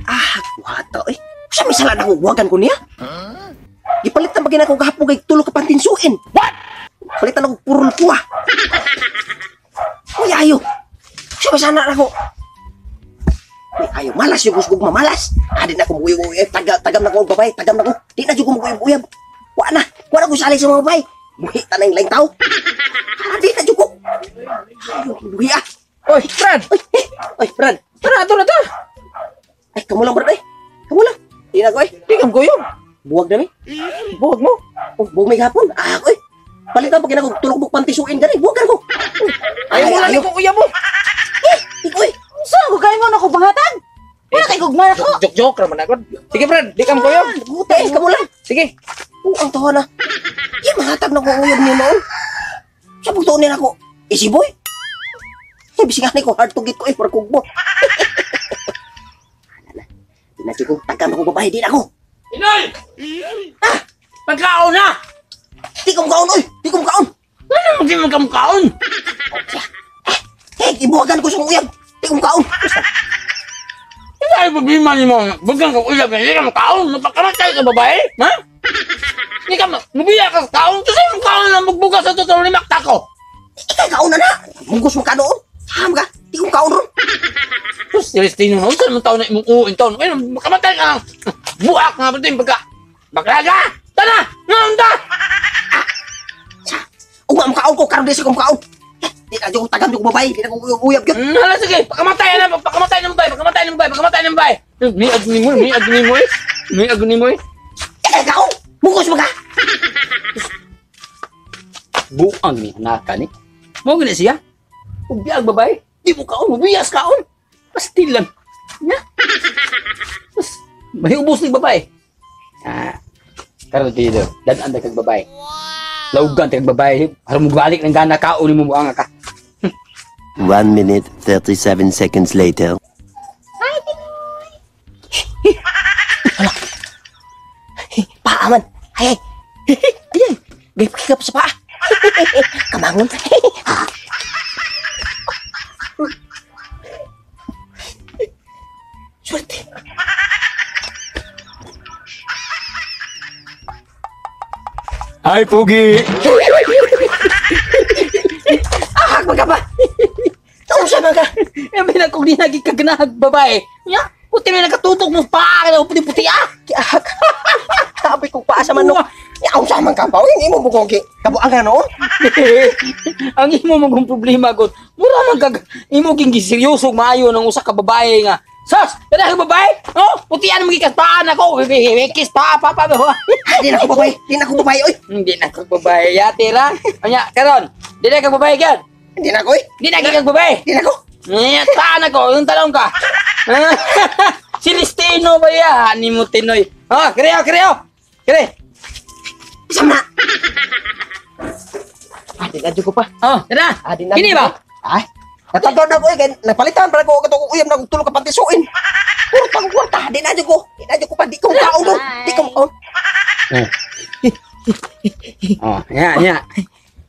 Ah, wata eh. Sa may sala na akong buwagan ko niya? Gipalitan ba gina ko gahapon kay tulo ka pantinsuin? What? Palitan ako purol kuha. Uy, ayo. Sa may sana na ako. Uy, ayo, malas yung gusgug mamalas. Adi na ko muyog-uyab. Tagam na ko og babae, tagam na ko. Di na jud ko muyog-uyab. Wa na, wa na ko sali sa mga babae. Buhi ta na yung laing tao. Adi na jud ko. Ayo, buhi ah. Oy, Brad! Uy, eh, uy, Brad. Tara, ato na ta! Ay, kamo lang, Brad, eh. Kamo lang. Di na ko, eh. Di kam kuyog. Buwag na, eh. Buwag mo. Oh, buwag may hapon. Ah, ako, eh. Palitan pag ginagog tulog mo pantisuin gani. Buwag ko. Ayaw mo lang kung uyab mo. Eh, ikaw, eh. Unsa ko kay mo na ko pangatag? Wala kay gugma nako. Joke-joke raman ako. Sige, Brad, di kam kuyog. Buta, eh. Kamo lang. Sige. Oh, ang tawa na. Iya, mahatag na ko ang uyab ni noon. Sa pagtuon nila ako, easy boy. Eh, bisingan ko, hard to get ko, eh, parkugbo. Di na, ko, tagam ako babae, di na ako. Inoy! Ah! Pagkaon na! Di ko makaon, oy! Di ko makaon! Ano mo di mo kamkaon? Eh, ibuwagan ko sa uyab. Di ko makaon. Hindi ay problema ni mo. Bugang ka uyab, hindi ka makaon. Mapakamatay ka babae? Ha? Hindi ka mabiya ka sa kaon. Kasi yung kaon na magbugas sa totoo ni Maktako. Ikaw kaon na na. Mungkos mo ka noon. Ham ka. Di ko makaon ron. Tapos, Celestino, no? Saan mo taon na imong uin taon? Ay, makamatay ka ng buak nga ba ito yung pagka... Baklaga! Tana! Ngayon ta! Ugma makaon ko, karon di sa ko makaon. Eh, di na ko tagam di ko babae, di na ko uyab yun. Hala, sige! Pakamatay na! Pakamatay ng babae! Pakamatay ng babae! Pakamatay ng babae! May agni mo! May agni mo! May agni mo! Ikaw kaon! Mungkos mo ka! Buang ni anaka ni. Mo gani siya? Ubiyag babae. Di mo kaon, ubiyas kaon. Pastil lang. Nya. Mas may ubos ni babae. Ah. Karon dito, dad-an kag babae. Wow. Laugan kag babae. Aron mo balik ng gana kaon nimo buanga ka. 1 minute 37 seconds later. Hi, Pinoy. Hala. Paa man. Ay ay. Ay ay. Gay pakikap sa paa. Kamangon. Swerte. Ay, Pugi! Ah, magka pa! Taon sa mga! Eh, may nagkong di nagikaganahag babae. Nya, puti may nakatutok mo pa! Puti-puti ah! Kiahak! Sabi kong paa sa manok. Nya, ang sama ka pa. Uy, imo mo kong kabuang ka noon. Ang imo mong problema, God. Mura man kag, imo king giseryoso maayo ng usa ka babae nga. Sus! Ganahag babae? Oh, putian mo gikas paan ako. Kiss pa, pa, pa. Di na ako babae. Di na ako babae, oy. Hindi na ako babae. Yati ra. Anya, karon. Di na ka babae, gyud. Hindi na ako, oy. Di na kag babae. Di na ako. Nya, paan ako. Yung talong ka. Celestino ba ya? Ani mo Tinoy. Oh, kreo, kreo. Kre. Isam na. Adi na ko pa. Oh, tara. Adi na. Kini ba? Ay. Natagod na ko eh. Napalitan para ko katong uyab na tulog ka pantisuin. Puro pang kwarta. Di na ko. Di na ko pa. Di ko kaon doon. Di ko kaon. Oh, nya, nya.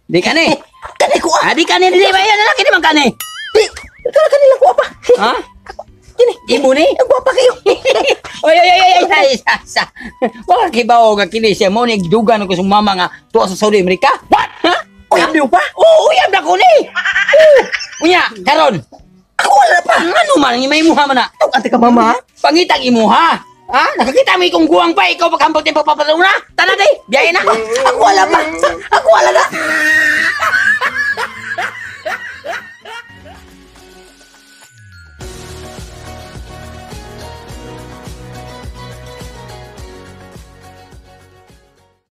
Di ka ni. Kani ko ah. Ah, di ka ni. Di ba yan na kini man kani. Di. Kani kanila ko pa. Ha? Kini. Imo ni. Ang gwapa kayo. Oy, oy, oy, oy, ay, sa, sa. Wala kibaw nga kini siya mo ni gidugan ko sa mama nga tuwa sa Saudi America. What? Ha? Uyab niyo pa? Oo, uyab na ko ni. Unya, karon. Ako wala pa. Ano man ang imuha man na? Tawag ate ka mama. Pangitang imuha. Ha? Nakakita mo ikong guwang pa, ikaw pagkampot yung pagpapatalong na. Tana day, biyahe na. Ako wala pa. Ako wala na.